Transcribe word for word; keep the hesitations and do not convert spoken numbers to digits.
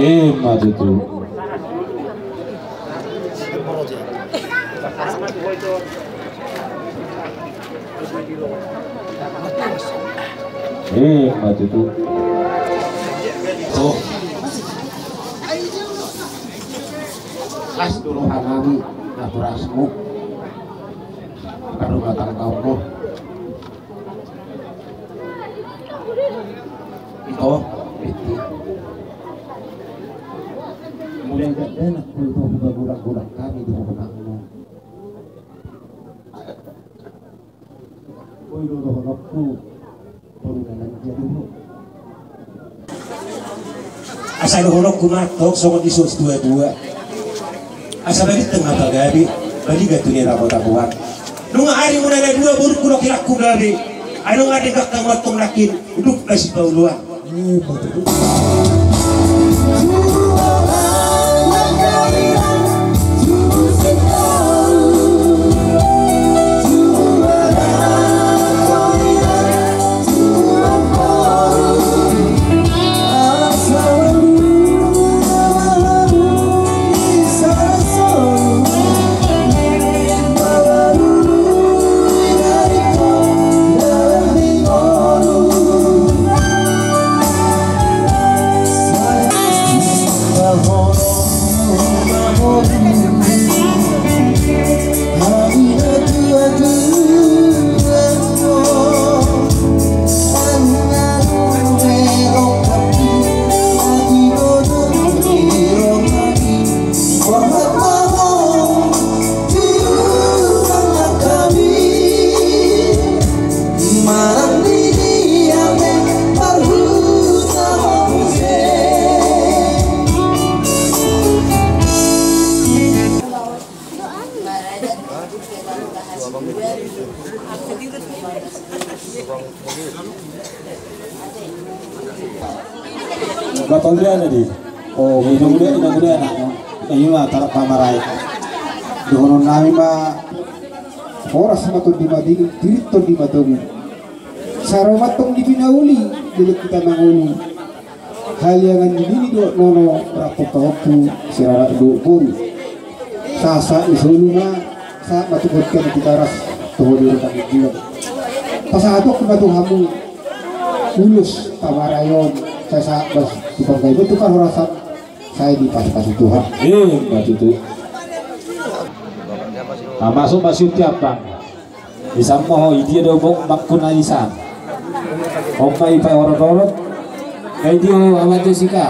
Ima tutu. Ima tutu. Tuh. Las dulu hanami, naturasmu. Aduh, matang kau. Ito, Piti. Mulai dakdanak do ito hubagulak-gulak hami di rumahmu. Boi do dohononku, boru na lanjar do ho. Asa dohononku ma antong songon dison situa-tua. Asa baen tengah pagabe, baliga tu ni ramo tabuan. Nunga ari muna na dua borungku dohot inangku gabe. Ai nunga denggan hamu antong nangkin, unduk na sipaoloan. Bapak udah ada di. Oh, udah, udah, udah, udah, anak. Ini mah tarap pamarai. Dohonon nami ma, horas ma tondi madingin, tirit tondi matogu. Saro ma tong di pinauli, dilek hita mangolu. Haliangan ni nini dohot nono, rampung pahompu, sirara dohot boru. Sahat-sahat ni solu ma, sahat ma tu bontean Tigaras, tu ho di rumah ni bulan. Pasahatonku ma tu hamu, ulos pamarai on, sahat-sahat ma tu panggabean, tu parhorasan, sai dipasupasu Tuhan. Ima tutu. Nah, masuk ma sian tiap bang. Isan ma ho, idia do bok bangkuna isan. Hompa ipa orot-orot. Kai dio awa Jessica.